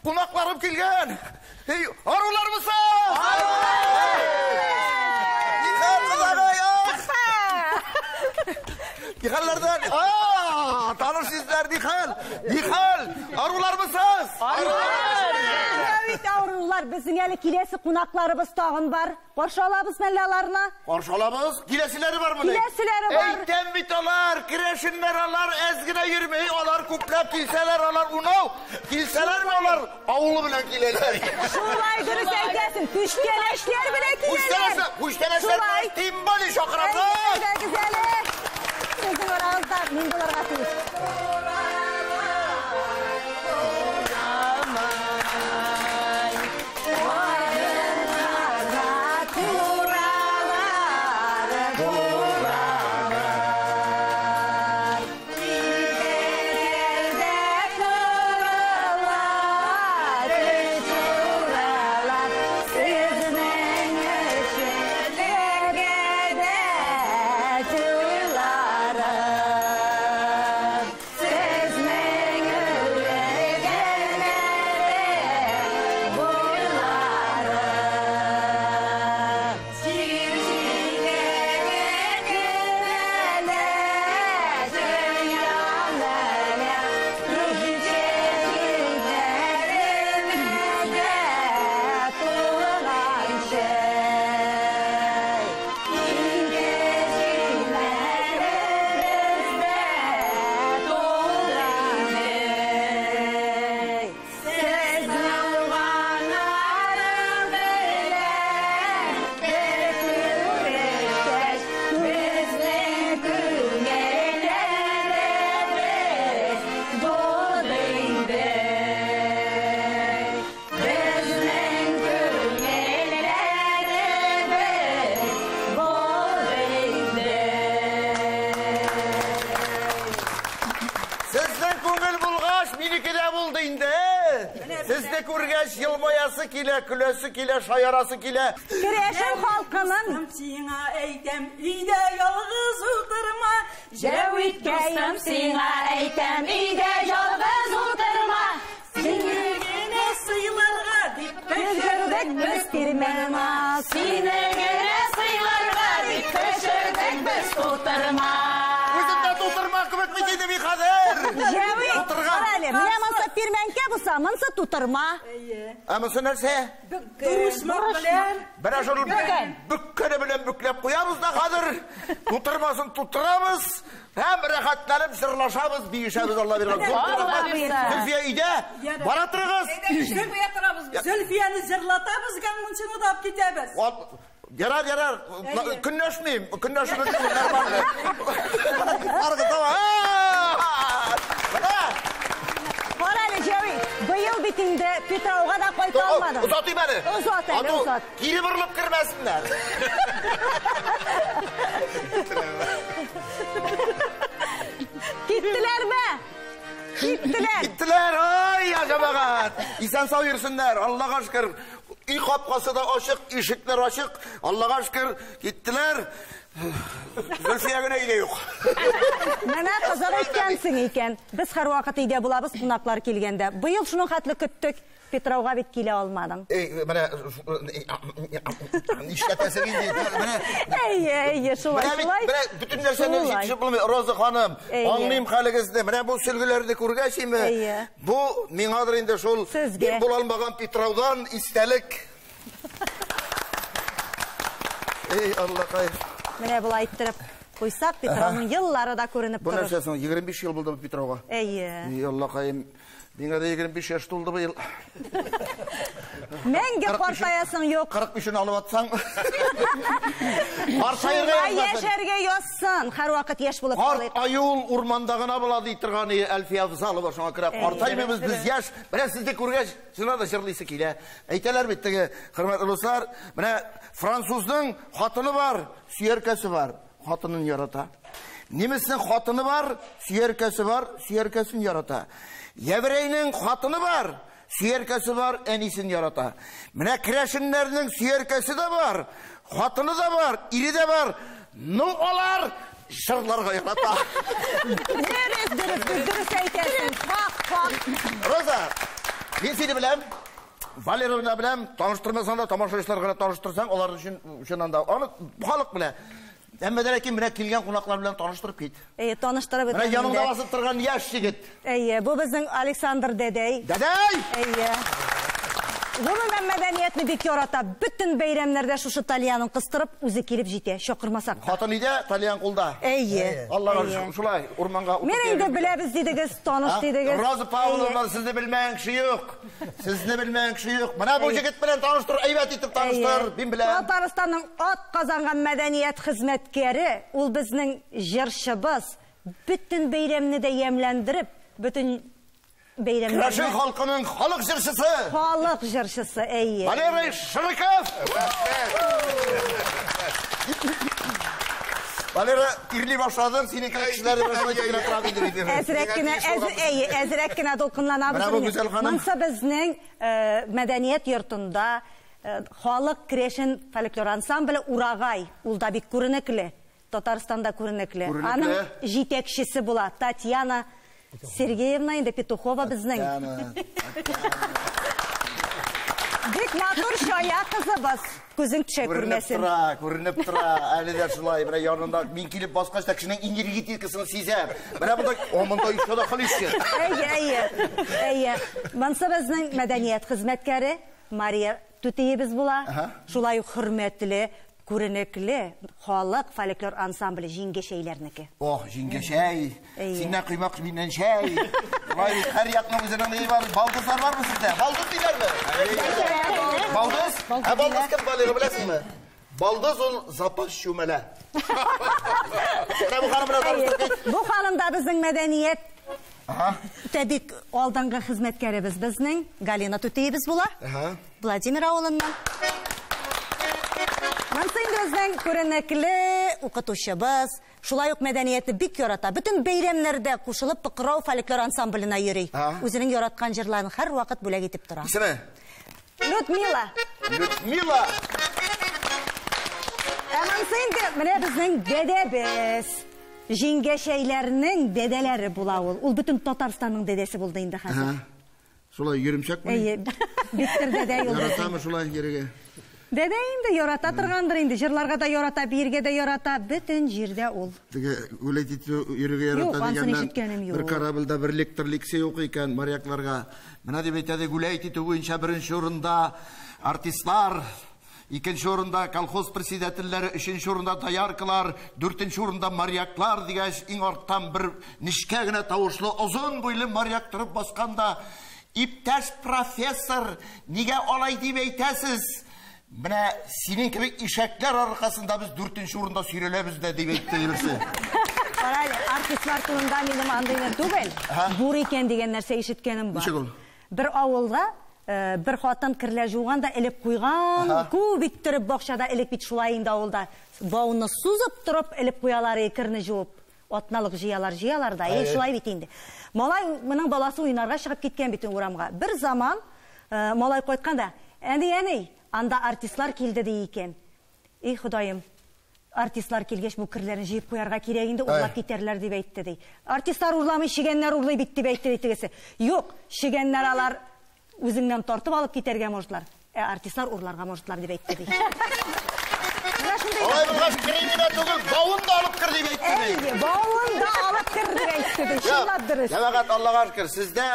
Кунакларым килгән. Эй, арулармысыз? Нихәл, кызларай, Нихәлләрдән? А, таныш йөзләр, нихәл? Нихәл? Арулармысыз? Бит авырулар, безнең әле киләсе кунакларыбыз тагын бар. Каршы алабыз мәллә аларны? Каршы алабыз. Киләселәре бармы? Киләселәре бар. Әйтәм бит алар, керәшеннәр алар әз генә йөрми, алар күпләп килсәләр, алар унау, килсәләрме алар авылы белән киләләр. Шулай дөрес әйтәсең. Күчтәнәчләр белән киләләр. Күчтәнәчләр белән тем более чакырабыз. Әйдәгез әле. Сезнең арагызда мин булырга тиеш. Сезнең күңел булгач, минеке дә булды инде. Сезне күргәч, елмаясы килә, көләсе килә, шаярасы килә. Керәшен халкының Сиңа әйтәм, өйдә ялгыз утырма. Җәвит дустым, сиңа әйтәм, өйдә ялгыз утырма. Сине генә сыйларга дип пешердек без тирмә. Сине генә сыйларга дип пешердек без тутырма. Үзем дә тутырма кебек бит инде мин хәзер. Җәвит, Тутырган. кара әле, менә монсы пирмәнкә булса, монсы тутырма. Ә монсы нәрсә? Дурышмак белән. Менә шул бөккәне белән бөкләп куябыз да хәзер. Тутырмасын тутырабыз. Һәм рәхәтләнеп җырлашабыз, биешәбез, Алла биргән. Алла бирсә. Зөлфия өйдә. Бара торыгыз. Зөлфия торабыз. Зөлфияне җырлатабыз, гармунчыны да алып китәбез. Ярар, ярар. Көнләшмим. Көнләшмим, нормально. Аргы таба. Менә. Кара әле, Җәвит, быел бит инде Питрауга да кайта алмадың. Озатыйм әле. Озат әле, озат. Кире борылып кермәсеннәр. Киттеләрме? Киттеләр. Киттеләр, ай, я җәмәгать. Исән сау йөрсеннәр, Аллага шөкер. Өй капкасы да ачык, ишекләр ачык. Аллага шөкер, киттеләр. Зөлфия генә өйдә юк. Менә кызык иткәнсең икән. Без һәрвакыт өйдә булабыз, кунаклар килгәндә. Быел шуның хәтле көттек. Питрауга бит килә алмадың. Эй, менә нишләтәсең инде? Менә Әйе, әйе, шулай, Менә бит, шулай. менә бөтен нәрсәне Шулай. җитешеп булмый. Роза ханым, Әйе. аңлыйм хәлегезне. Менә бу сөлгеләрне күргәч инде, Әйе. бу миңадыр инде шул Сезгә. мин була алмаган Питраудан истәлек. Эй, Аллакай. Менә болай иттереп куйсак, Питрауның еллары да күренеп Бу торыр. нәрсә соң? 25 ел булды Питрауга. Әйе. Эй, Аллакаем. Миңа да 25 яшь тулды быел. Мәңге картаясың юк. 45-ен алып атсаң. Картаерга Шулай язмасын. яшәргә язсын. Һәрвакыт яшь булып Карт калыйк. аюл урманда гына була ди торган Әлфия Авзалова, шуңа күрә картаймыйбыз, без яшь. Менә сезне күргәч, чыннан да җырлыйсы килә. Әйтәләр бит теге, хөрмәтле дуслар, менә французның хатыны бар, сөяркәсе бар, хатынын ярата. Немецнең хатыны бар, сөяркәсе бар, сөяркәсен ярата. Еврейнең хатыны бар, сөяркәсе бар, әнисен ярата. Менә керәшеннәрнең сөяркәсе дә бар, хатыны да бар, ире дә бар. Ну алар җырларга ярата. Дөрес, дөрес, дөрес әйтәсең. Хак, хак. Роза, Мин сине беләм. Валераны беләм, таныштырмасаң да, тамашачылар гына таныштырсаң, алар өчен чыннан да аны халык белә. Әмма дә ләкин менә килгән кунаклар белән таныштырып кит. Әйе, таныштырып Менә яныңда басып торган яшь егет. Әйе, бу безнең Александр дәдәй. Дәдәй! Әйе. Гомумән мәдәниятне бик ярата. Бөтен бәйрәмнәрдә шушы тальянын кыстырып, үзе килеп җитә, чакырмасак та. Хатын өйдә, тальян кулда. Әйе. Аллага шөкер, шулай урманга Мин инде беләбез дидегез, таныш дидегез. Роза Павловна, сезне белмәгән кеше юк. Сезне белмәгән кеше юк. Менә бу егет белән таныштыр, әйбәт итеп таныштыр. Мин беләм. Татарстанның ат казанган мәдәният хезмәткәре, ул безнең җырчыбыз. Бөтен бәйрәмне дә ямьләндереп, бөтен бәйрәмнәрне. Керәшен халкының халык җырчысы. Халык җырчысы, әйе. Валерий Шырыков. Валера, тирли башладың, синең кебек кешеләр шулай тирли тора инде. Әзрәк кенә, әйе, әзрәк кенә дулкынланабыз. Менә бу гүзәл ханым. Монсы безнең мәдәният йортында халык керәшен фольклор ансамбле Урагай, ул да бик күренекле. Татарстанда күренекле. Аның җитәкчесе була Татьяна Сергеевна инде Петухова безнең. Бик матур чая кызыбыз. Күзең төшә күрмәсен. Күренеп тора, күренеп тора. Әле дә шулай, менә янында мин килеп баскач та кешенең энергетикасын сизәм. Менә монда, о, монда еще да хлеще. Әйе, әйе. Әйе. Монсы безнең мәдәният хезмәткәре Мария түтиебез була. Шулай ук хөрмәтле, күренекле халык фольклор ансамбле Җиңгәчәйләрнеке. Ох, Җиңгәчәй. Синнән коймак, миннән чәй. Шулай бит, һәр якның үзенең ни бар? Балдызлар бармы сездә? Балдыз диләрме? Балдыз? Ә балдыз кем, Валера, беләсеңме? Балдыз ул запас чүмәлә. Менә бу ханым белән таныштырып кит. Бу ханым да безнең мәдәният Тәбик алдынгы хезмәткәребез безнең Галина түтиебез була. Владимир авылыннан. Монсы инде безнең күренекле укытучыбыз, шулай ук мәдәниятне бик ярата. Бөтен бәйрәмнәрдә кушылып Пыкрау фольклор ансамбленә йөри. Үзенең яраткан җырларын һәрвакыт бүләк итеп тора. Исеме? Людмила. Людмила. Ә монсы инде менә безнең дәдәбез. Җиңгәчәйләрнең дәдәләре була ул. Ул бөтен Татарстанның дәдәсе булды инде хәзер. Шулай йөремчәкме? Әйе, биктер дәдә ул. Яратамы шулай йөрергә? Дәдә инде ярата торгандыр инде, җырларга да ярата, биергә дә ярата, бөтен җирдә ул. Теге гулять итү йөрергә ярата Юк, ансын дигәннән ишеткәнем юк. Бер корабльдә бер лектор лекция укый икән морякларга. Менә дип әйтә, гулять итү буенча беренче урында артистлар, икенче урында колхоз председательләре, өченче урында дояркалар, дүртенче урында моряклар дигәч, иң арттан бер нечкә генә тавышлы, озын буйлы моряк торып басканда, иптәш профессор, нигә алай дип әйтәсез? Менә синең кебек ишәкләр аркасында без дүртенче урында сөйрәләбез дә дип әйтте берсе. Кара әле, артистлар турында минем андыйны түгел. Бур икән дигән нәрсә ишеткәнем бар. Ничек ул? Бер авылда бер хатын керләр жуган да элеп куйган, күп иттереп бакчада элеп бит шулай инде авылда. Бауны сузып торып элеп куялар, керне жуып. Атналык җыялар, җыялар да, шулай бит инде. Малай, моның баласы уйнарга чыгып киткән бит урамга. Бер заман малай кайткан да, әни, әни, анда артистлар килде ди икән. Эй, Ходаем, артистлар килгәч бу керләрен җыеп куярга кирәк инде, урлап китәрләр дип әйтте ди. Артистлар урламый, чегәннәр урлый бит дип әйтте ди тегесе. Юк, чегәннәр алар үзеңнән тартып алып китәргә можлар. Ә артистлар урларга можлар дип әйтте ди. Алай булгач, кремина түгел, бавын да алып кер дип әйтте ди. Әйе, бавын да алып кер дип әйтте ди. Чынлап дөрес. Җәмәгать, Аллага шөкер, сездә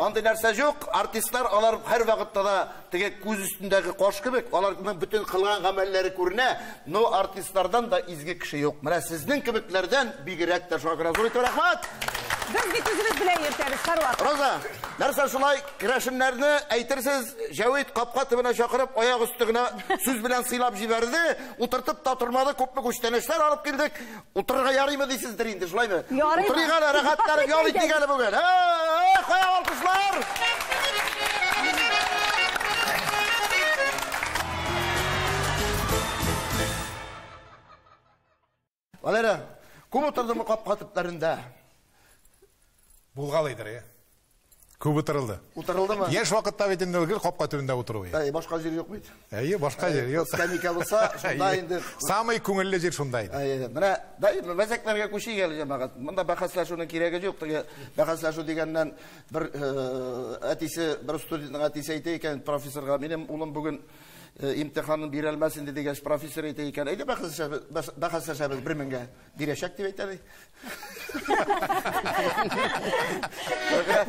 андый нәрсә юк. Артистлар алар һәр вакытта да теге күз өстендәге каш кебек, аларның бөтен кылган гамәлләре күренә. Но артистлардан да изге кеше юк. Менә сезнең кебекләрдән бигрәк тә шуңа күрә зур итеп рәхмәт. Без бит үзебез белән йөртәбез һәрвакыт. Роза, нәрсә шулай керәшеннәрне әйтерсез, Җәвит капка төбенә чакырып, аяк өсте генә сүз белән сыйлап җибәрде, утыртып та тормады, күпме күчтәнәчләр алып килдек. Утырырга ярыймы дисездер инде, шулаймы? Ярыймы? Утырыйк әле, рәхәтләнеп ял итик әле бүген. Эй, кая алкышлар? Валера, күп утырдымы капка төпләрендә? Булгалыйдыр, я. Күп утырылды. Утырылдымы? Яшь вакытта бит инде гел капка төбендә утыру. Әй, башка җир юк бит. Әйе, башка җир юк. Скамейка булса, шунда инде. Самый күңелле җир шунда иде. Әйе, менә мәзәкләргә күчик әле, җәмәгать. Монда бәхәсләшүнең кирәге юк. Теге бәхәсләшү дигәннән бер әтисе, бер студентның әтисе әйтә икән профессорга, минем улым бүген имтиханын бирә алмас инде дигәч, профессор әйтә икән, әйдә бәхәсләшәбез, 1000-гә бирәчәк дип әйтә ди.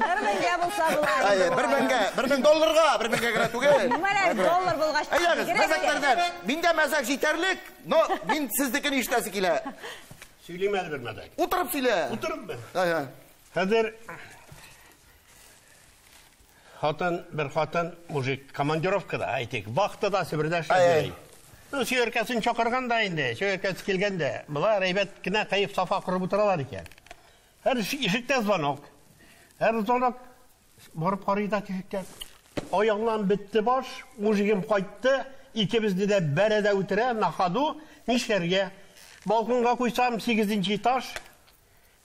1000-гә булса була. Әйе, 1000-гә, 1000 долларга, 1000-гә генә түгел. Менә доллар булгач. Әйдәгез, мәзәкләрдән. Миндә мәзәк җитәрлек, но мин сезнекен ишетәсе килә. Сөйлим әле бер мәзәк. Утырып сөйлә. Утырыпмы? Әйе. Хәзер хатын, бер хатын, мужик командировкада, әйтик, вахтада Себердә эшләде. Ну, сөяркәсен чакырган да инде, сөяркәсе килгәндә, болар әйбәт кенә кәеф сафа корып утыралар икән. Һәр ишектә звонок. Һәр звонок барып карый да ишектә. Аяңнан бетте баш, мужигым кайтты, икебезне дә бәрәдә үтерә, на ходу, нишләргә? Балконга куйсам, 8-нче этаж.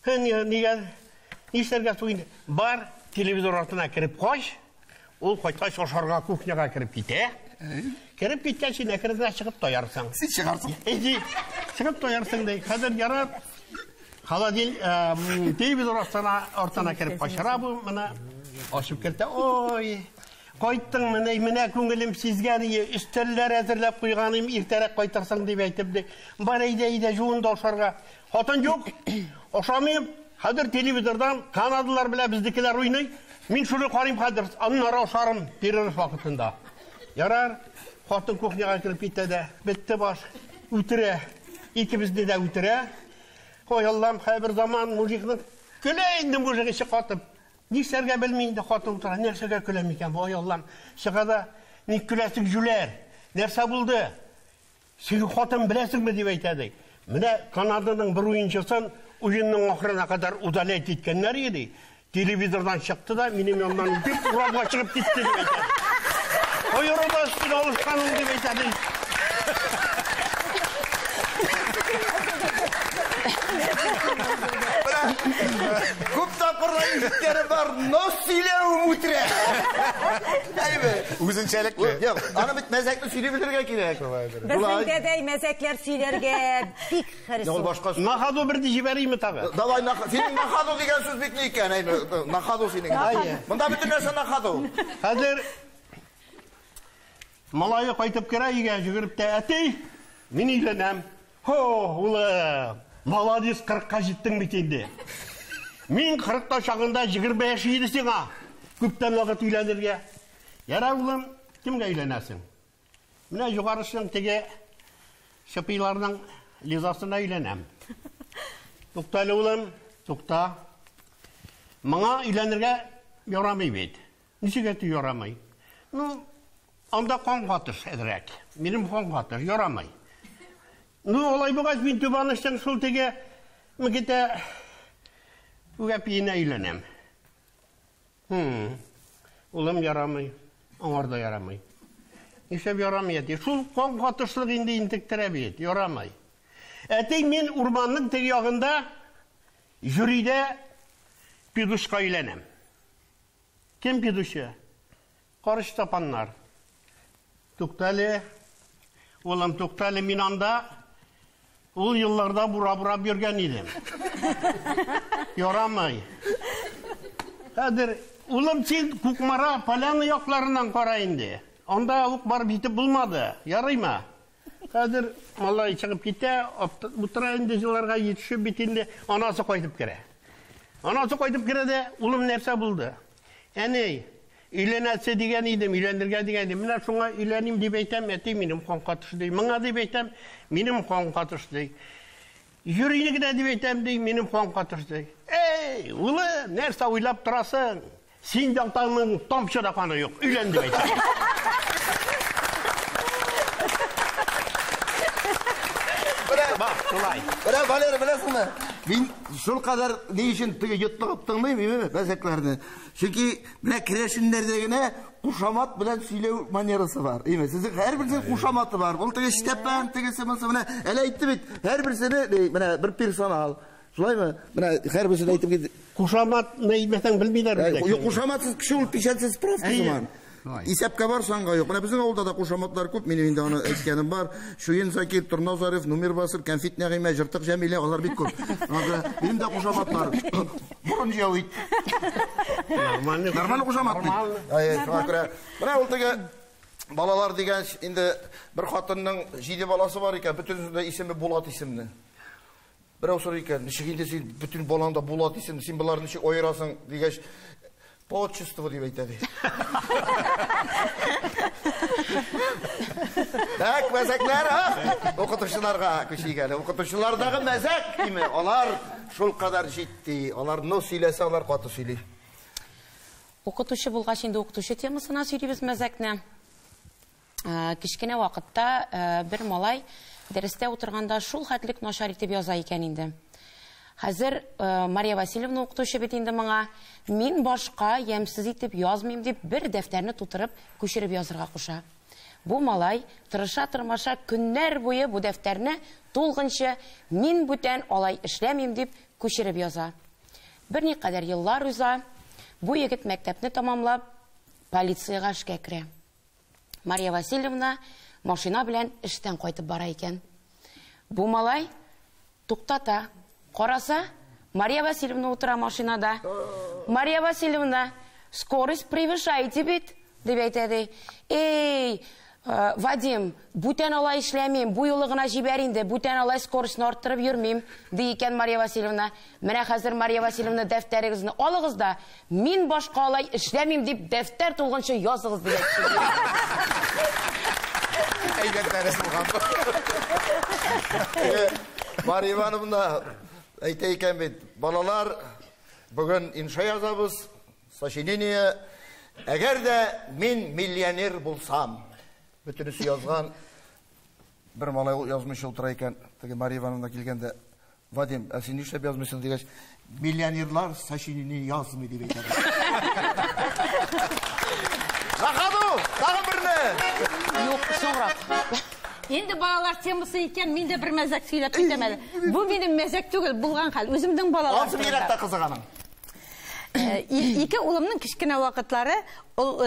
Нигә? Нишләргә соң инде? Бар, телевизор артына кереп кач. Ул кайткач ашарга кухняга кереп китә. Кереп киткәч, син әкрен генә чыгып таярсың. Син чыгарсың. Әйе, чыгып таярсың ди. Хәзер ярар. Холодиль, телевизор артына кереп качыра бу, менә ачып кертә. Ой, кайттың менә, менә күңелем сизгән, өстәлләр әзерләп куйганым, иртәрәк кайтырсың дип әйтеп ди. Бар әйдә, әйдә, жуын да ашарга. Хатын юк, ашамыйм. Хәзер телевизордан канадалар белән безнекеләр уйный. Мин шуны карыйм хәзер, аннары ашарым перерыв вакытында. Ярар, хатын кухняга кереп китә дә, бетте баш, үтерә. Икебезне дә үтерә. Ой, Аллам, хәбер заман мужикның көлә инде мужик эче катып. Нишләргә белми инде хатын утыра, нәрсәгә көләм икән бу, ой Аллам. Чыга да, ник көләсең, җүләр? Нәрсә булды? Син хатын беләсеңме дип әйтә ди. Менә Канаданың бер уенчысын уенның ахырына кадәр удалять иткәннәр иде. Телевизордан чыкты да, минем янымнан үтеп, урамга чыгып китте дип әйтә. Ой, урамда өстен алышкан ул дип әйтә ди. Күп тапкырлар ишеткәнем бар, но сөйләвем үтерә. Әйбе. Үзенчәлекле. Юк, аны бит мәзәкне сөйли белергә кирәк. Безнең дәдәй мәзәкләр сөйләргә бик хирыс. Юк, башка. На ходу бер җибәрейме тагы? Давай, синең на ходу дигән сүз бит ни икән, әйбе? На ходу синең. Монда бөтен нәрсә на ходу. Хәзер малае кайтып керә өйгә, йөгереп тә, әти, мин өйләнәм. Хо, улым, молодец, 40-ка җиттең бит инде. Мин 40-та чагында 20 яшь иде сиңа. Күптән вакыт өйләнергә. Ярар, улым, кемгә өйләнәсең? Менә югарысының теге шыпыйларның Лизасына өйләнәм. Тукта әле, улым, тукта. Моңа өйләнергә ярамый бит. Ничек әти ярамый? Ну, анда кан катыш әзрәк. Минем кан катыш, ярамый. Ну, алай булгач, мин түбән шул теге мегетә үгәпиенә өйләнәм. Улым ярамый, аңар да ярамый. Нишләп ярамый әти? Шул кан катышлык инде интектерә бит, ярамый. Әти, мин урманның теге ягында жюрида пидушка өйләнәм. Кем пидушы? Карыш тапаннар. Туктале, улым, туктале, мин анда ул елларда бура-бурап йөргән идем. Ярамый. Хәзер, улым, син Кукмара, Поляна якларыннан кара инде. Анда ук барып җитеп булмады. Ярыймы? Хәзер малай чыгып китә, утыра инде җыларга җитешеп бит инде, анасы кайтып керә. Анасы кайтып керә дә, улым, нәрсә булды? Әни, өйләнәсе дигән идем, өйләнергә дигән идем. Менә шуңа өйләним дип әйтәм, әти, минем кан катыш ди. Моңа дип әйтәм, минем кан катыш ди. Йөрүне генә дип әйтәм ди, минем кан катыш ди. Эй, улым, нәрсә уйлап торасың? Син яктаңның тамчы да каны юк, өйлән дип әйтәм. Бак, шулай. Менә, Валера, беләсеңме? Мин шул кадәр ни өчен теге йотлыгып тыңлыйм, әйеме, мәзәкләрне. Чөнки менә керәшеннәрдә генә кушамат белән сөйләү манерасы бар. Әйеме, сезнең һәрберсенең кушаматы бар. Ул теге Штепан, тегесе монысы менә әле әйтте бит, һәрберсене, менә бер персонал. Шулаймы? Менә һәрберсен әйтеп китте. Кушаматны әйтмәсәң белмиләр бит. Юк, кушаматсыз кеше ул печатьсез справка сыман. Исәпкә бар, санга юк. Менә безнең авылда да кушаматлар күп, минем инде аны әйткәнем бар. Шуен Закир, Торна Зариф, Нумир Басыр, Кәнфит Нәгыймә, Җыртык Җәмилә, алар бик күп. Минем дә кушаматлар. Борын җәвит. Нормальный кушамат бит. Шуңа күрә. Менә ул теге балалар дигән, инде бер хатынның 7 баласы бар икән, бөтенесенең дә исеме Булат исемле. Берәү сорый икән, ничек инде син бөтен балаң да Булат исемле, син боларны ничек аерасың дигәч, по отчеству дип әйтә ди. Так, мәзәкләр, а? Укытучыларга күчик әле. Укытучылардагы мәзәк диме? Алар шулкадәр җитди, алар ну сөйләсә, алар каты сөйли. Укытучы булгач инде укытучы темасына сөйлибез мәзәкне. Кечкенә вакытта бер малай дәрестә утырганда шул хәтлек начар итеп яза икән инде. Хәзер Мария Васильевна укытучы бит инде моңа, мин башка ямьсез итеп язмыйм дип бер дәфтәрне тутырып күчереп язырга куша. Бу малай тырыша-тырмаша көннәр буе бу дәфтәрне тулгынчы мин бүтән алай эшләмим дип күчереп яза. Берникадәр еллар уза, бу егет мәктәпне тамамлап полициягә эшкә керә. Мария Васильевна машина белән эштән кайтып бара икән. Бу малай туктата. Караса, Мария Васильевна утыра машинада. Мария Васильевна, скорость превышаете бит, дип әйтә ди. Эй, Вадим, бүтән алай эшләмим, бу юлы гына җибәр инде, бүтән алай скоростьны арттырып йөрмим, ди икән Мария Васильевна. Менә хәзер Мария Васильевна дәфтәрегезне алыгыз да, мин башка алай эшләмим дип дәфтәр тулганчы языгыз дип әйтте. Әйбәт дәрес булган. Мария Ивановна әйтә икән бит, балалар, бүген инша язабыз, сочинение. Әгәр дә мин миллионер булсам, бөтенесе язган, бер малай язмыйча утыра икән, теге Мария Ивановна килгәндә, Вадим, ә син нишләп язмыйсың дигәч, миллионерлар сочинение язмый дип әйтә. Заходу, тагын берне. Юк, соңрак. Инде балалар темасы икән, мин дә бер мәзәк сөйләп китәм әле. Бу минем мәзәк түгел, булган хәл. Үземнең балалар. Ансы бигрәк тә кызык аның. Ике улымның кечкенә вакытлары, ул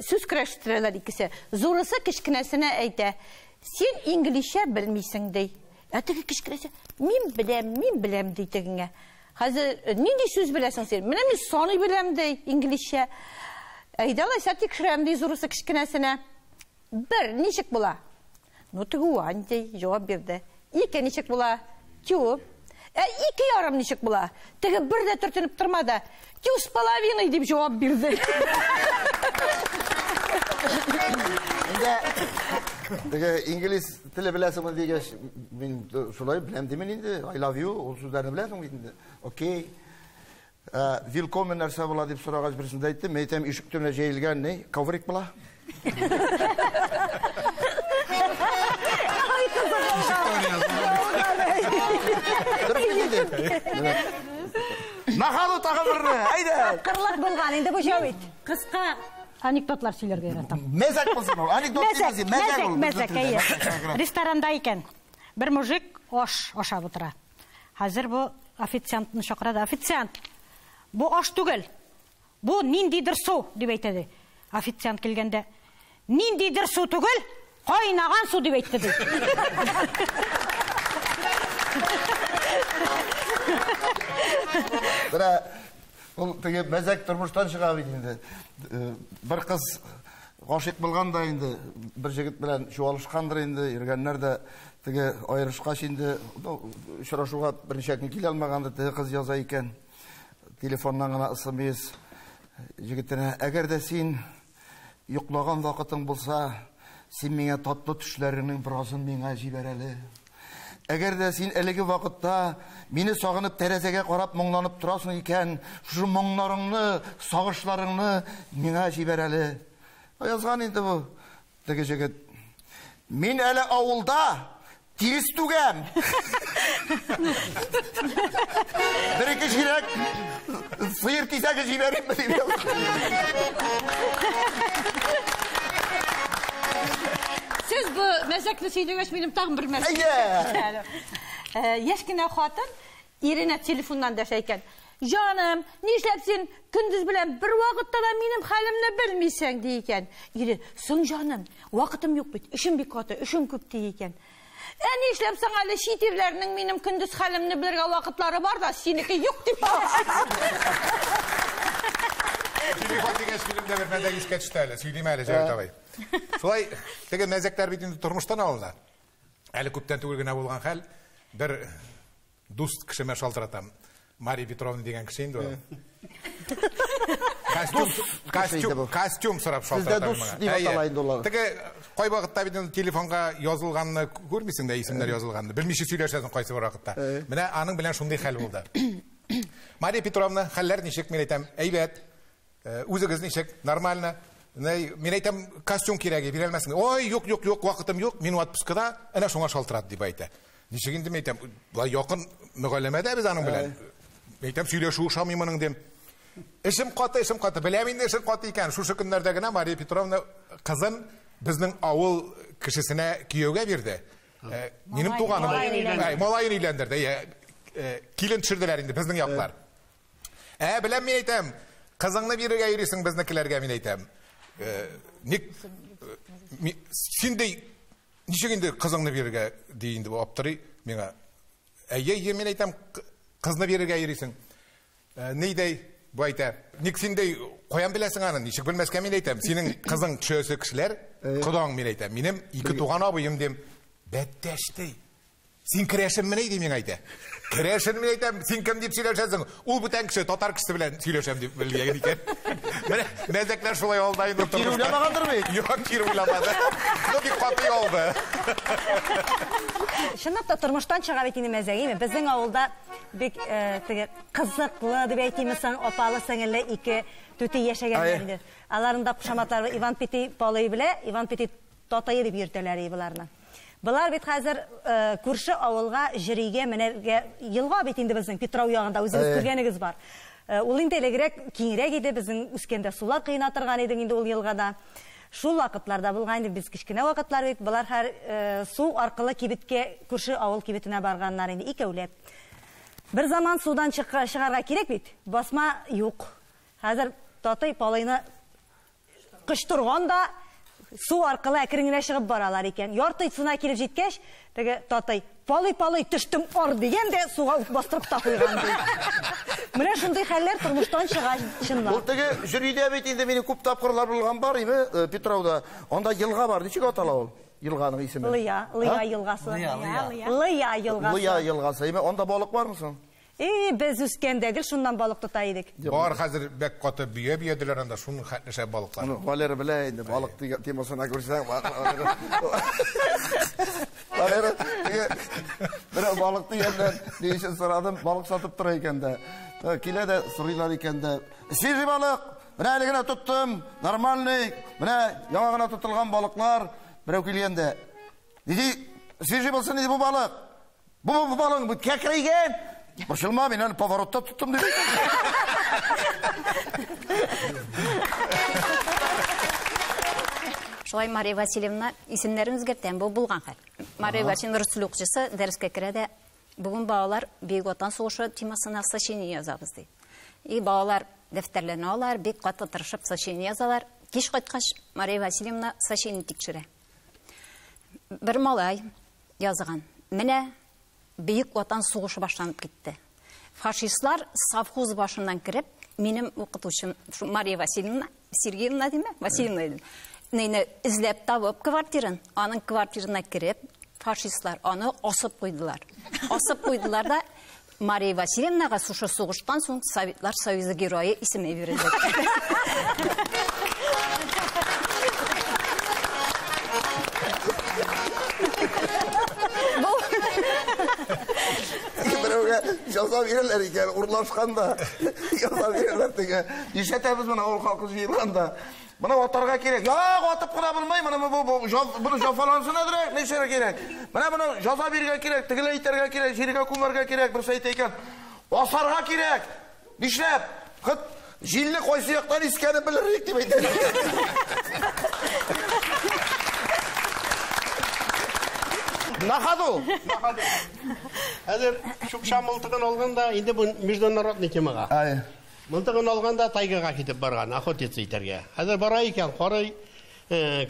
сүз көрәштерәләр икесе. Зурысы кечкенәсенә әйтә: "Син инглизчә белмисең" ди. Ә теге кечкенәсе: "Мин беләм, мин беләм" ди тегеңә. Хәзер нинди сүз беләсең син? Менә мин саный беләм ди инглизчә. Әйдә алайса тикшерәм ди зурысы кечкенәсенә. Бер ничек була? Ну, теге one ди, җавап бирде. Ике ничек була? Two. Ә ике ярым ничек була? Теге бер дә төртенеп тормады. Two с половиной дип җавап бирде. Инде теге инглиз теле беләсеңме дигәч, мин шулай беләм димен инде. I love you, ул сүзләрне беләсең бит инде. Окей. Willkommen нәрсә була дип сорагач, берсендә әйттем, мин әйтәм, ишек төбенә җәелгән ни? Коврик була. Нахалу тагын берне, әйдә. Тапкырлык булган инде бу җавит. Кыска анекдотлар сөйләргә яратам. Мәзәк булсын ул. Анекдот димәсен, мәзәк ул. Мәзәк, әйе. Ресторанда икән. Бер мужик аш ашап утыра. Хәзер бу официантны чакыра да, официант, бу аш түгел. Бу ниндидер су дип әйтә ди. Официант килгәндә, ниндидер су түгел, кайнаган су дип әйтте ди. Менә ул теге мәзәк тормыштан чыга бит инде. Бер кыз гашыйк булган да инде, бер җегет белән чуалышкандыр инде, йөргәннәр дә теге аерышкач инде, очрашуга берничә көн килә алмаган да, теге кыз яза икән. Телефоннан гына СМС җегетенә, әгәр дә син йоклаган вакытың булса, син миңа татлы төшләреңнең беразын миңа җибәр әле. Әгәр дә син әлеге вакытта мине сагынып тәрәзәгә карап моңланып торасың икән, шушы моңнарыңны, сагышларыңны миңа җибәр әле. Язган инде бу теге җегет. Мин әле авылда тирес түгәм. Бер-ике чирәк сыер кисәге җибәрим дип язган. Сез бу мәзәкне сөйләгәч, минем тагын бер мәзәк. Әйдә! Яшь кенә хатын иренә телефоннан дәшә икән. Җаным, нишләп син көндез белән бер вакытта да минем хәлемне белмисең, ди икән. Ире, соң җаным, вакытым юк бит, эшем бик каты, эшем күп, ди икән. Ә нишләп соң әле чит ирләрнең минем көндез хәлемне белергә вакытлары бар да, синеке юк дип. Телефон дигәч, минем дә бер мәзәк искә төште әле, сөйлим әле, Җәвит абый. Шулай, теге мәзәкләр бит инде тормыштан алына. Әле күптән түгел генә булган хәл, бер дус кешемә шалтыратам. Мария Петровна дигән кеше инде ул. Костюм сорап шалтыратам моңа. Сездә дус дип атала инде улар. Теге кай вакытта бит инде телефонга язылганны күрмисең дә, исемнәр язылганны. Белмичә сөйләшәсең кайсы бер вакытта. Менә аның белән шундый хәл булды. Мария Петровна, хәлләр ничек, мин әйтәм, әйбәт. Үзегез ничек, нормально. Мин әйтәм, костюм кирәге, бирә алмассың. Ой, юк, юк, юк, вакытым юк, мин отпускада, әнә шуңа шалтырат дип әйтә. Ничек инде, мин әйтәм, болай якын мөгаләмәдә без аның белән. Әйтәм, сөйләшү ошамый моның дим. Эшем каты, эшем каты. Беләм инде эшем каты икән. Шушы көннәрдә генә Мария Петровна кызын безнең авыл кешесенә кияүгә бирде. Минем туганым. Малаен өйләндерде. Килен төшерделәр инде безнең яклар. Беләм, мин әйтәм, кызыңны бирергә йөрисең безнекеләргә, мин әйтәм. Ник син дә ничек инде кызыңны бирергә ди инде бу аптырый миңа. Әйе, әйе, мин әйтәм, кызны бирергә йөрисең. Нидәй бу әйтә? Ник син дә каян беләсең аны? Ничек белмәскә, мин әйтәм. Синең кызың төшәсе кешеләр, кодаң, мин әйтәм. Минем ике туган абыем дим. Бәттәш ди. Син керәшенмени ди миңа әйтә. Керәшен, мин әйтәм, син кем дип сөйләшәсең? Ул бүтән кеше, татар кешесе белән сөйләшәм дип белгән икән. Менә мәзәкләр шулай алда инде Кире тормышта. уйламагандыр бит? Юк, кире уйламады. Ну, бик каты алды. Чынлап та тормыштан чыга бит инде мәзәк, әйме? Безнең авылда бик теге кызыклы дип әйтимме соң, апалы сеңелле ике түти яшәгәннәр инде. Аларның да кушаматлары Иван Пети Палый белә, Иван Пети Татайы дип йөртәләр боларны. Болар бит хәзер күрше авылга җөригә менәргә елга бит инде безнең Петрау ягында үзегез күргәнегез бар. Ул инде элегрәк киңрәк иде, безнең үскәндә сулар кыена торган иде инде ул елгада. Шул вакытларда булган инде, без кечкенә вакытлар бит, болар һәр су аркылы кибеткә, күрше авыл кибетенә барганнар инде икәүләп. Бер заман судан чыгарга кирәк бит, басма юк. Хәзер Татый Палыйны кычтырган да су аркылы әкрен генә чыгып баралар икән. Яртысына килеп җиткәч, теге Татый, Палый, Палый, төштем ар дигән дә суга ук бастырып та куйган ди. Менә шундый хәлләр тормыштан чыга чынлап. Ул теге җөридә бит инде минем күп тапкырлар булган бар име, Петрауда. Анда елга бар, ничек атала ул? Елганың исеме? Лыя, Лыя елгасы. Лыя елгасы. Лыя елгасы. Име, анда балык бармы соң? Без үскәндә гел шуннан балык тота идек. Бар хәзер бәк каты бөя бөяделәр анда, шуның хәтле шәп балыклар. Аны Валера белә инде, балык дигән темасына күрсәң, Валера, теге, берәү балык дигәннән, ни өчен сорадым, балык сатып тора икән дә. Килә дә сорыйлар икән дә. Свежий балык, менә әле генә тоттым, нормальный, менә яңа гына тотылган балыклар, берәү килгәндә. Диде, свежий булсын диде бу балык. Бу балык бу кәкрәйгән. Борчылма, мин аны поворотта тоттым дип. Шулай Мария Васильевна исемнәрен үзгәртәм, бу булган хәл. Мария Васильевна рус теле укытучысы дәрескә керә дә, бүген балалар Бөек Ватан сугышы темасына сочинение язабыз ди. И балалар дәфтәрләрен алалар, бик каты тырышып сочинение язалар. Кич кайткач Мария Васильевна сочинение тикшерә. Бер малай язган. Менә Бөек Ватан сугышы башланып китте. Фашистлар совхоз башыннан кереп, минем укытучым Мария Васильевна, Сергеевна диме? Васильевна дим. Нейне эзләп табып квартирын, аның квартирына кереп, фашистлар аны асып куйдылар. Асып куйдылар да Мария Васильевнага шушы сугыштан соң Советлар Союзы герое исеме бирелде. Берәүгә яза бирәләр икән, урлашканда яза бирәләр теге. Нишләтәбез моны авыл халкы җыелганда? Моны атарга кирәк. Юк, атып кына булмый, моны бу буны җафалансын әзрәк, нишләргә кирәк? Менә моны җаза бирергә кирәк, тегеләй итәргә кирәк, җиргә күмәргә кирәк, берсе әйтә икән. Асарга кирәк. Нишләп? Хыт җилне кайсы яктан искәнен белерлек дип әйтә. На ходу. На ходу. Хәзер Чукча мылтыгын алганда, инде бу международный темага. Мылтыгын алганда тайгага китеп барган, охотиться итәргә. Хәзер бара икән, карый,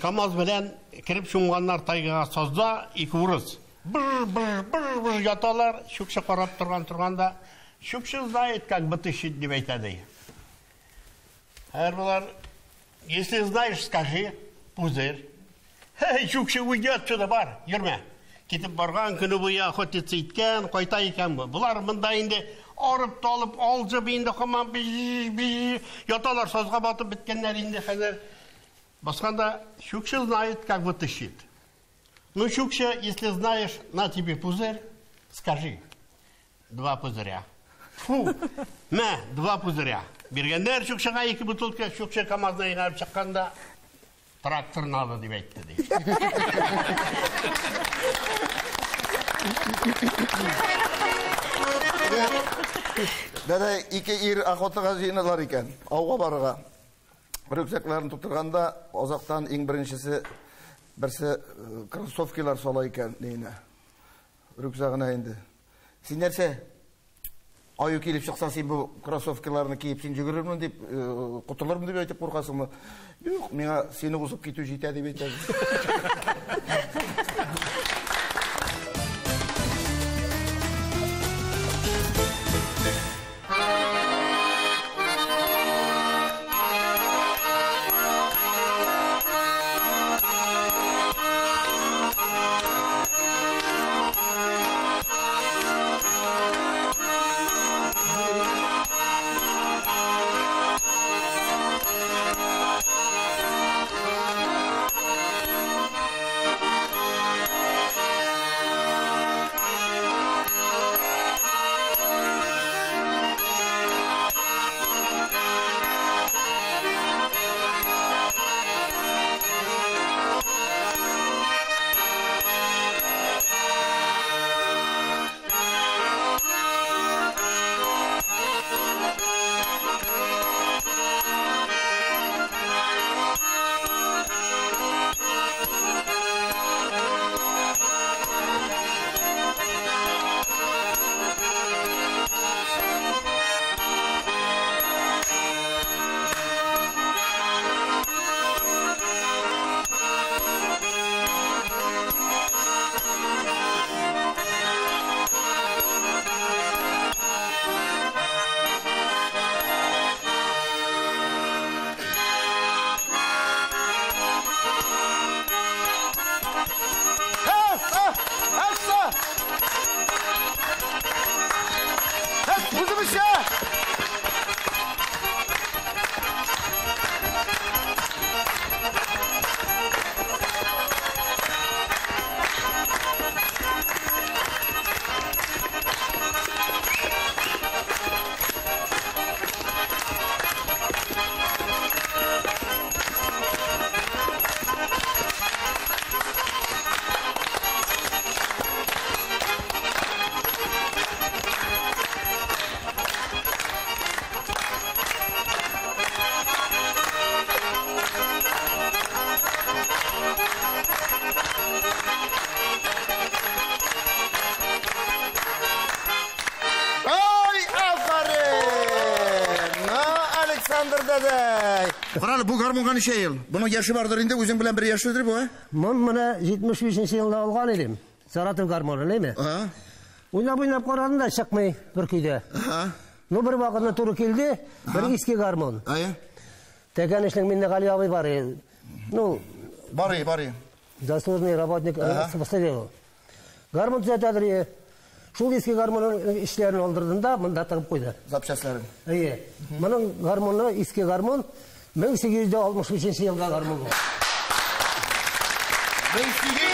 КАМАЗ белән кереп чумганнар тайгага сазда, ике урыс. Быр, быр, быр, быр яталар, Чукча карап торган торганда, Чукча знает, как вытащить, дип әйтә ди. Хәзер болар, если знаешь, скажи, пузырь. Һей, Чукча, уйди отсюда, бар, йөрмә. Китеп барган, көне буе охотиться иткән, кайта икән бу. Болар монда инде арып талып, алҗып инде һаман биж, биж, яталар, сазга батып беткәннәр инде хәзер. Басканда Чукча знает, как вытащить. Ну, Чукча, если знаешь, на тебе пузырь, скажи. Два пузыря. Фу, мә, два пузыря. Биргәннәр Чукчага ике бутылка, Чукча КАМАЗны әйләнеп чыкканда, трактор надо дип әйтте ди. Дәдәй, ике ир охотага җыеналар икән, ауга барырга. Рюкзакларын тутырганда, азактан иң беренчесе, берсе кроссовкилар сала икән нейенә. Рюкзагына инде. Син нәрсә? Аю килеп чыкса, син бу кроссовкиларны киеп, син йөгерермен дип, котылырмын дип әйтеп куркасыңмы? Юк, миңа сине узып китү җитә дип әйтә. Карале, бу гармунга ничә ел? Буның яше бардыр инде, үзең белән бер яшьледер бу, ә? Мон менә 75 елда алган идем. Саратов гармоны, әйме? Уйнап-уйнап карадым да чыкмый бер көйдә. Ну, бер вакытны туры килде, бер иске гармон. Тәкәнешлек Миннегали абый бар. Ну, Барый, барый. Заслуженный работник СССР. Гармон төзәтәдер. Шул иске гармонның эшләрен алдырдым да, монда тыгып куйды. Запчастларын. Әйе. Моның гармоны, иске гармон, 1865 елга гармон бу. 1800.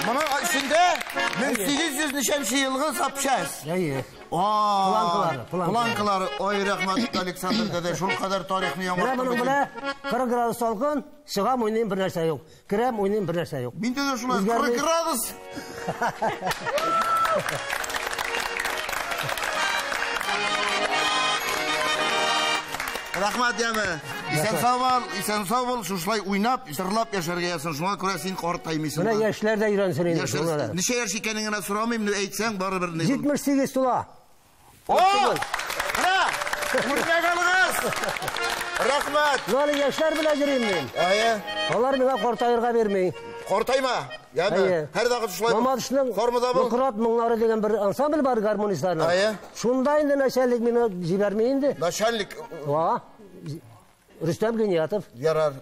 Моның эчендә 1800 ничәнче елгы запчасть. Әйе. Планкалары, планкалары. Ой, рәхмәт, Александр дәдә, шул кадәр тарихны яңартты. Менә моның белән 40 градус салкын, чыгам, уйныйм, бер нәрсә юк. Керәм, уйныйм, бер нәрсә юк. Миндә дә шулай 40 градус. Рәхмәт, яме. Исән сау бул, исән сау бул, шушылай уйнап, җырлап яшәргә язсын. Шуңа күрә син картаймыйсың. Менә яшьләр дә өйрәнсен инде. Ничә яшь икәнен генә сорамыйм, әйтсәң барыбер ни. 78 тула. О! Менә! Үрнәк алыгыз! Рәхмәт! Менә яшьләр белән йөрим мин. Әйе. Алар миңа картаерга бирми. Картайма. Яме. Һәр вакыт шулай. Мамадышның формада бул. Мукрат моңнары дигән бер ансамбль бар гармонистларның. Әйе. Шунда инде начальник мине җибәрми инде. Начальник. Ва. Рөстәм Гениятов. Ярар.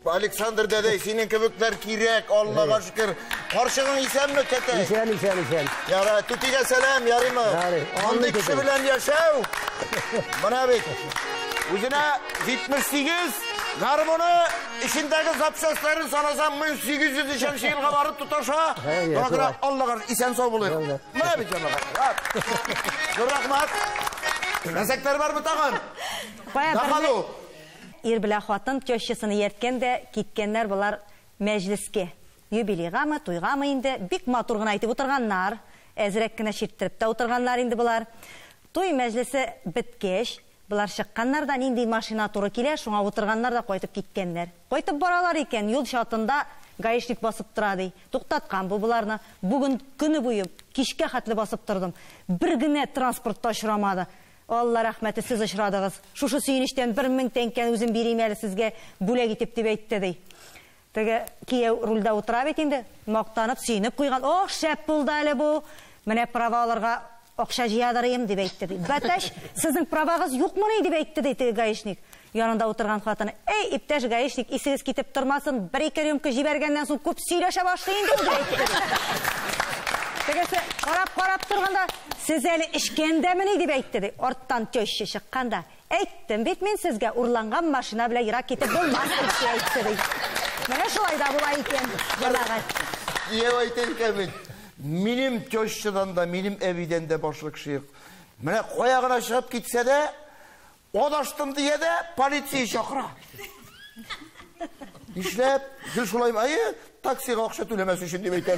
Александр дәдәй, синең кебекләр кирәк, Аллага шөкер. Карчыгың исәнме, тәтәй? Исән, исән, исән. Ярар, түтигә сәлам, ярыймы? Ярый. Андый кеше белән яшәү. Менә бит. Үзенә 78 гармоны эчендәге запчастларын санасам 1803 елга барып тоташа. Шуңа күрә Аллага исән сау булыйк. Менә бит җәмәгать. Зур рәхмәт. Мәзәкләр бармы тагын? Дахалу. Ир белән хатын тещасын иярткән дә киткәннәр болар мәҗлескә. Юбилейгамы, туйгамы инде бик матур гына әйтеп утырганнар. Әзрәк кенә чирттереп тә утырганнар инде болар. Туй мәҗлесе беткәч, болар чыкканнар да нинди машина туры килә, шуңа утырганнар да кайтып киткәннәр. Кайтып баралар икән, юл чатында гаишник басып тора ди. Туктаткан бу боларны. Бүген көне буе кичкә хәтле басып тордым. Бер генә транспортта очрамады. Алла рәхмәте, сез очрадыгыз. Шушы сөенечтән 1000 тәңкәне үзем бирим әле сезгә бүләк итеп дип әйтте ди. Теге кияү рульдә утыра бит инде, мактанып, сөенеп куйган. Ох, шәп булды әле бу. Менә права алырга акча җыядырыйм дип әйтте ди. Бәтәш, сезнең правагыз юкмыни дип әйтте ди теге гаишник. Янында утырган хатыны: "Эй, иптәш гаишник, исегез китеп тормасын, бер-ике рюмка җибәргәннән соң күп сөйләшә башлый инде ул" дип әйтте. Тегесе карап-карап торганда, "Сез әле эчкәндәмени?" дип әйтте ди. Арттан теща чыкканда, "Әйттем бит мин сезгә, урланган машина белән ерак китеп булмас" дип әйтте ди. Менә шулай да була икән, җәмәгать. Кияү әйтә икән бит. Минем тещадан да, минем әбидән дә башлы кеше юк. Менә кая гына чыгып китсә дә, адаштым дия дә полиция чакыра. Нишләп? Гел шулай, әйе, таксига акча түләмәс өчен дип әйтә.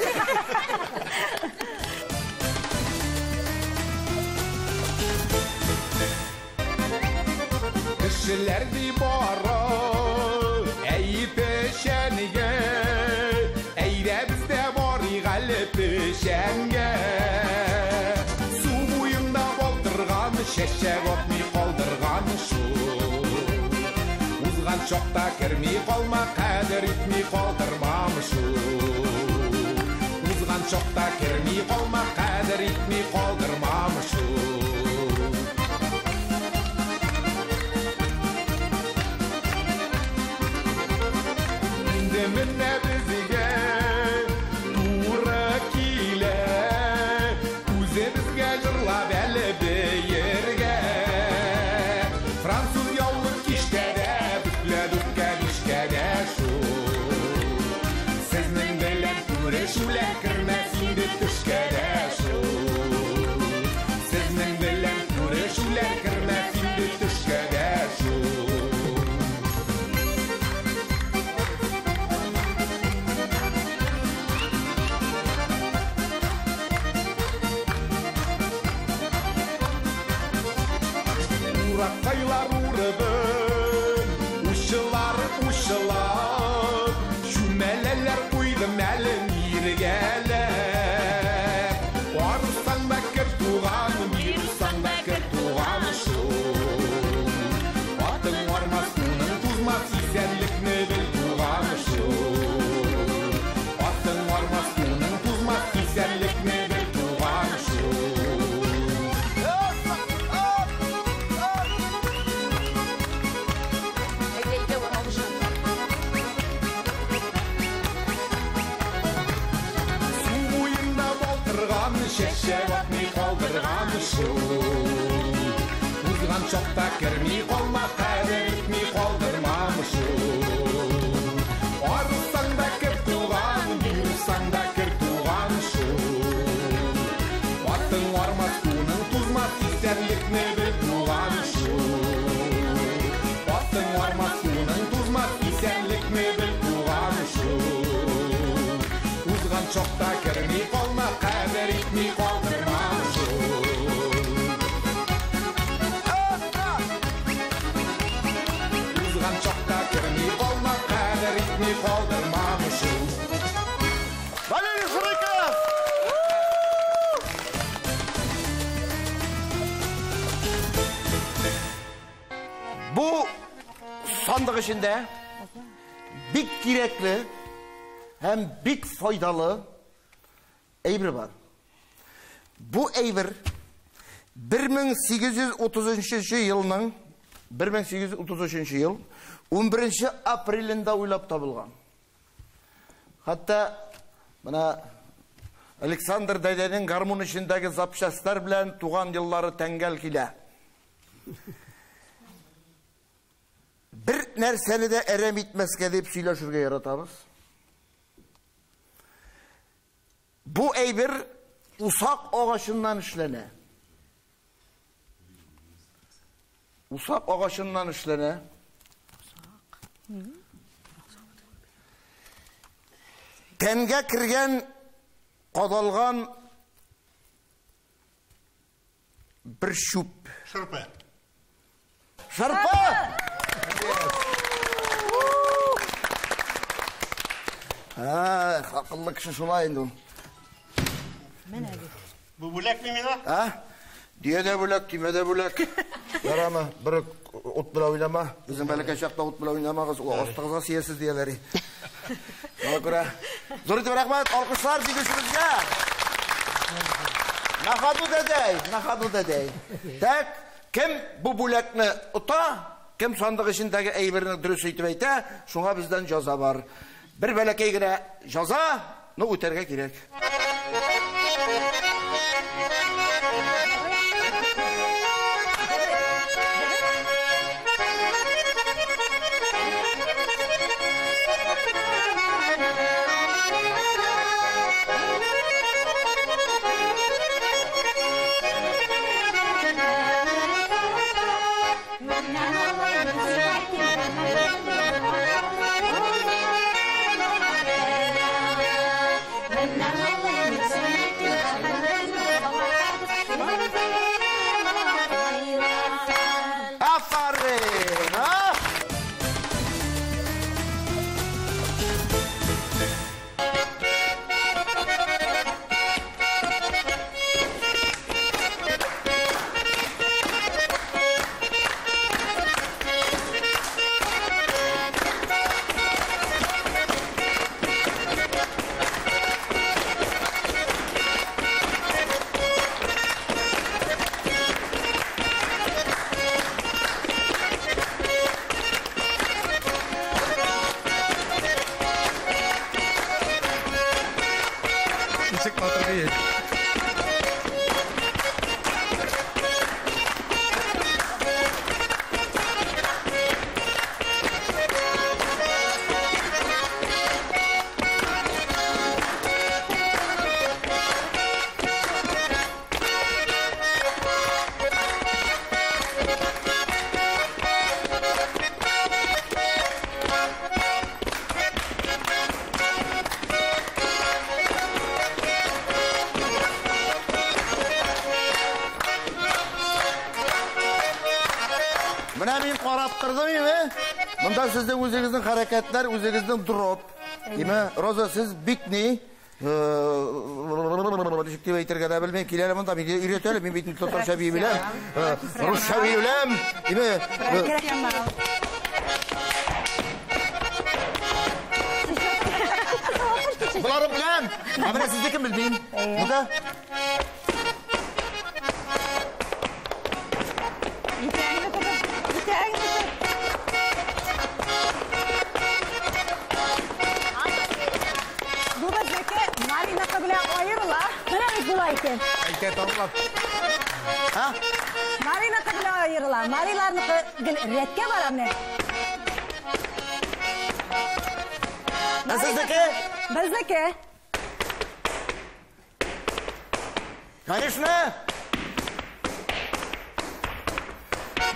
Кешеләр ди бара, әй печәнгә, әйдә без дә барыйк әле печәнгә. Су буенда балтырган, чәчәк атмый калдырган шул. Узган чакта керми калма, кадер итми калдырмам шул. Узган чакта керми калма, кадер итми калдырмам шул. Инде менә безгә туры килә, үзебезгә җырлап әле биергә. Француз яулык киштәдә, бөкләп үткән ишкәдә шул. Сезнең белән күрешүләр кермәс инде төшкә дә шул. Сезнең белән күрешүләр кермәс инде төшкә дә шул. Ураккайлар урыдым, ушылар ушылап, чүмәләләр куйдым әле миргәләп. Арсаң да кер туган, бирсаң да кер туган шул. Атың армас, туның тузмас, исәнлекне бел туган шул. Атың армас, туның тузмас, исәнлекне бел туган шул. Су буенда балтырган, чәчәк атмый калдырган шул. Узган чакта керми калма, кадер итми калдырмам шул. Арсаң да кер туган, бирсаң да кер туган шул. Атың армас, туның тузмас, исәнлекне бел туган шул. Атың армас, туның тузмас, исәнлекне бел туган шул. Узган чакта керми калма, кадер итми калдырмам шул. Узган алыр Мамышу. Валерий Шурыков! Бу сандык эчендә бик кирәкле һәм бик файдалы әйбер бар. Бу әйбер 1833 елның 1833 ел 11 апрелендә уйлап табылган. Хәтта менә Александр дәдәнең гармун эчендәге запчастьлар белән туган еллары тәңгәл килә. Бер нәрсәне дә әрәм итмәскә дип сөйләшергә яратабыз. Бу әйбер усак агачыннан эшләнә. Усак агачыннан эшләнә. Тәнгә кергән, кадалган бер чүп. Шырпы. Шырпы! Акыллы кеше шулай инде ул. Бу бүләкме миңа? А? Дөя дә бүләк, төймә дә бүләк. Ярамы, бер ут белән уйнама. Безнең бәләкәй чакта ут белән уйнамагыз, ул астыгызга сиясез дияләр. Шуңа күрә зур итеп рәхмәт, алкышлар җиңүчебезгә. Нахаду дәдәй, нахаду дәдәй. Так, кем бу бүләкне ота, кем сандык эчендәге әйберне дөрес итеп әйтә, шуңа бездән җаза бар. Бер бәләкәй генә җаза, но үтәргә кирәк. Афарин! А? Ничек матур бии. Менә мин карап тордым име? Монда сезнең үзегезнең хәрәкәтләр, үзегезнең дроп. Име, Роза, сез бик ни? Ничек дип әйтергә дә белмим. Кил әле монда, мине өйрәт әле. Мин бит татарча бии беләм, русча бии беләм. Име, боларын беләм. Ә менә сезнекен белмим. Ну-ка. Итәгеңне тотып, итәгеңне тотып. Бу безнеке Маринакы белән аерыла. Менә бит була икән. Әйтә тыңлап. Ха? Маринакы белән аерыла. Мариларныкы гел рәткә бара менә. Ә сезнеке? Безнеке. Конечно.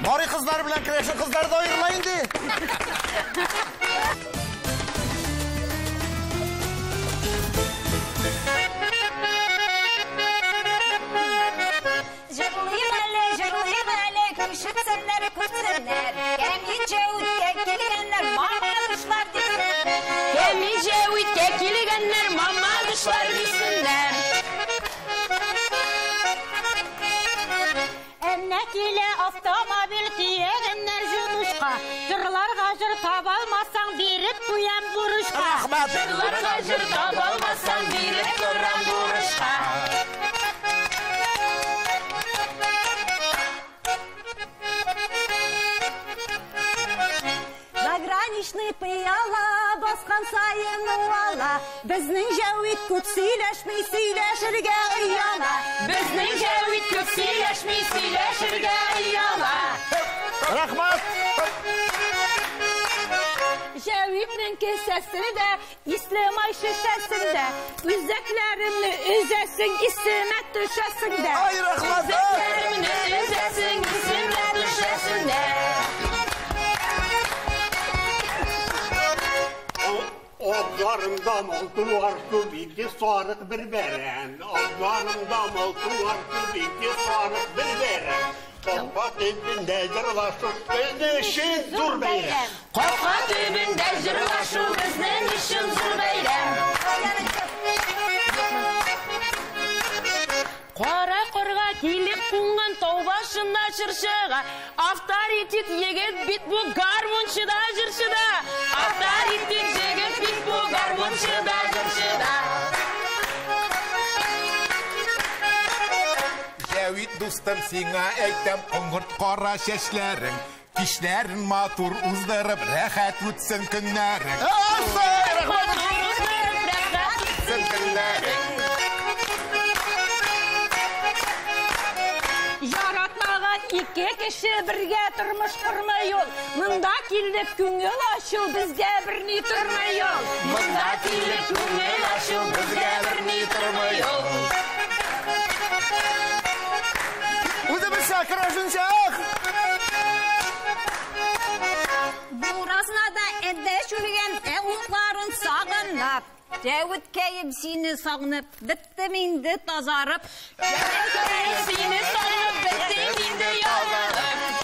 Мари кызлары белән керәшен кызлары да аерыла инде. Җырлыйм әле, җырлыйм әле, күшетсеннәр, күрсеннәр. Кәмичә үткән килгәннәр, мамадышлар дисеннәр. Кәмичә Безнең Җәвиткә килгәннәр, Мамадышлар дисеннәр. Әнә килә автомобиль төягәннәр җунушка. Җырларга җыр таба алмасаң, биреп куям бурычка. Рәхмәт. Җырларга җыр таба алмасаң, биреп торам бурычка. Заграничный пыяла баскан саен уала. Безнең Җәвит күп сөйләшми, сөйләшергә ояла. Безнең Җәвит күп сөйләшми, сөйләшергә ояла. Рәхмәт. Җәвитнең кесәсендә, исле май шешәсендә, үзәкләремне өзәсең, исемә төшәсең дә. Ай, рәхмәт. Үзәкләремне өзәсең, исемә төшәсең дә. Абзарымда мал туар күп, ике сарык бер бәрән. Абзарымда мал туар күп, ике сарык бер бәрән. Капка төбендә җырлашу безнең өчен зур бәйрәм. Капка төбендә җырлашу безнең өчен зур бәйрәм. Кара карга килеп кунган тау башында чыршыга, авторитет егет бит бу гармунчы да җырчы да. Авторитет егет бит бу гармунчы да җырчы да. Җәвит дустым, сиңа әйтәм, коңгырт кара чәчләрең, кичләрен матур уздырып, рәхәт үтсен көннәрең. Матур уздырып, рәхәт үтсен көннәрең. Яратмаган ике кеше бергә тормыш кормый ул. Монда килеп күңел ачу безгә берни тормый ул. Монда килеп күңел ачу безгә берни тормый ул. Үзебезчә, керәшенчә. Буразнада әдәш үлгән, ә утларын сагынып, Җәвиткәем сине сагынып, беттем инде тазарып. Җәвиткәем сине сагынып, беттем инде язарып.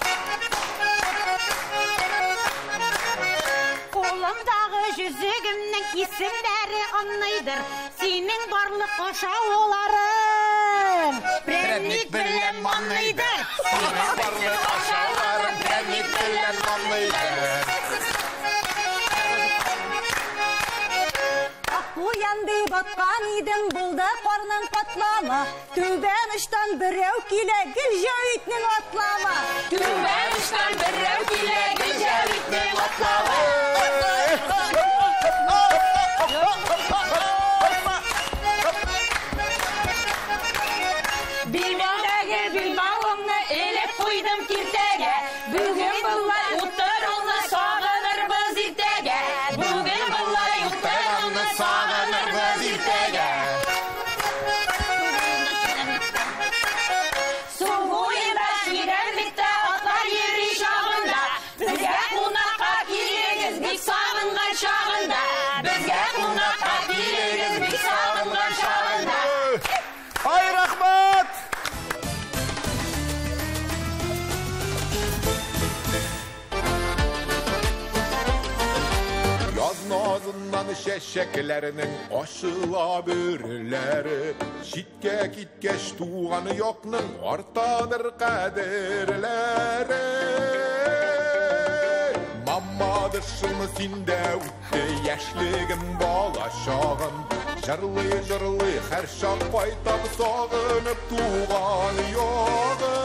Кулымдагы йөзегемнең исемнәре анныйдыр. Синең барлык ашауларың прәнник белән манныйдыр. Синең барлык ашауларың прәнник белән манныйдыр. Куян дип аткан идем, булды карның катлама. Түбән очтан берәү килә, гел Җәвитнең атлама. Түбән очтан берәү килә, гел Җәвитнең атлама. Билбаудагы билбауымны элеп куйдым киртәгә. Бүген болай утыруны сагынырбыз иртәгә. Бүген болай утыруны сагынырбыз иртәгә. Су буенда чирәмлектә атлар йөри чагында, безгә кунакка килегез бик сагынган чагында. Безгә кунакка килегез бик сагынган чагында. Ай, рәхмәт! Яз назыннан чәчәкләрнең ачыла бөреләре, читкә киткәч туган якның артадыр кадерләре. Мамадышым синдә үтте яшьлегем, бала чагым. Җырлый-җырлый һәр чак кайтам сагынып туган ягым.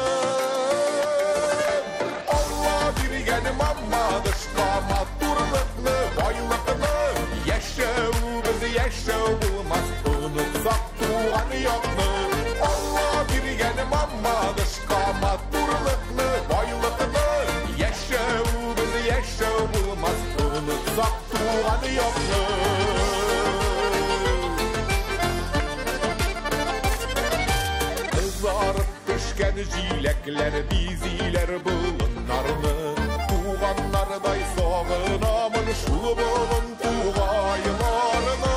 Алла биргән Мамадышка матурлыкны, байлыкны, яшәү без яшәү булмас, онытсак туган якны. Алла биргән Мамадышка матурлыкны, байлыкны, яшәү без яшәү булмас, онытсак туган якны. Кызарып төшкән җиләкләр бизиләр болыннарны, туганнардай сагынамын шул болын тугайларны.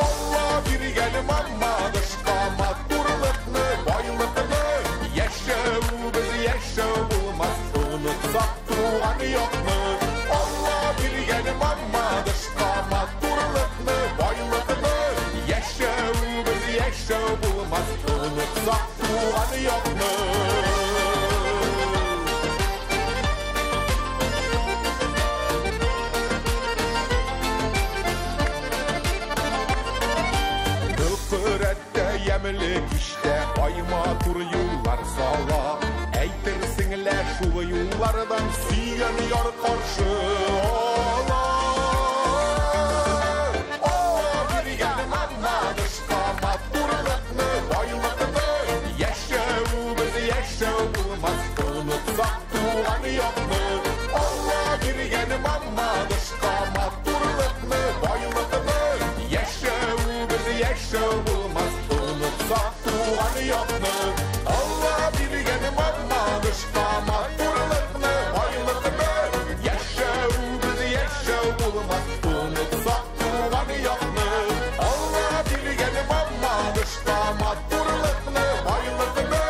Алла биргән Мамадышка матурлыкны, байлыкны, яшәү без яшәү булмас, онытсак туган якны. Алла биргән Мамадышка Мамадышка матурлыкны, байлыкны, яшәү без яшәү булмас, онытсак туган якны. Нөхөрәттә ямьле кичтә ай матур юллар сала, әйтерсең лә шул юллардан сөйгән яр каршы ала. Алла биргән Мамадышка матурлыкны, байлыкны, яшәү без яшәү булмас, онытсак туган якны. Алла биргән Мамадышка матурлыкны, байлыкны, яшәү без яшәү булмас, онытсак туган якны. Алла биргән Мамадышка матурлыкны, байлыкны, яшәү без яшәү булмас, онытсак туган якны. Алла биргән Мамадышка матурлыкны, байлыкны,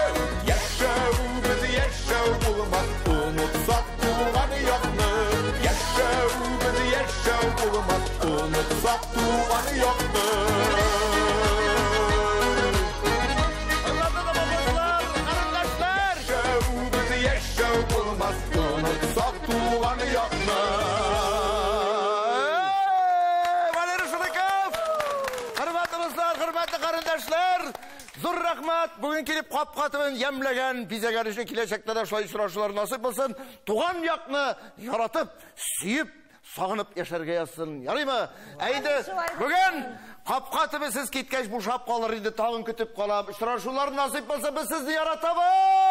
яшәү без яшәү булмас, онытсак туган якны. Яшәү без яшәү булмас, онытсак туган якны. Яшәү без яшәү булмас, онытсак туган якны. Валерий Шадыков! Хөрмәтле дуслар, хөрмәтле карендәшләр, зур рәхмәт. Бүген килеп капка төбен ямьләгән, бизәгән өчен киләчәктә дә шулай очрашулар насыйп булсын. Туган якны яратып, сөеп, сагынып яшәргә язсын. Ярыймы? Әйде, бүген капка төбе сез киткәч бушап калыр инде, тагын көтеп калам. Очрашулар насыйп булсын, без сезне яратабыз!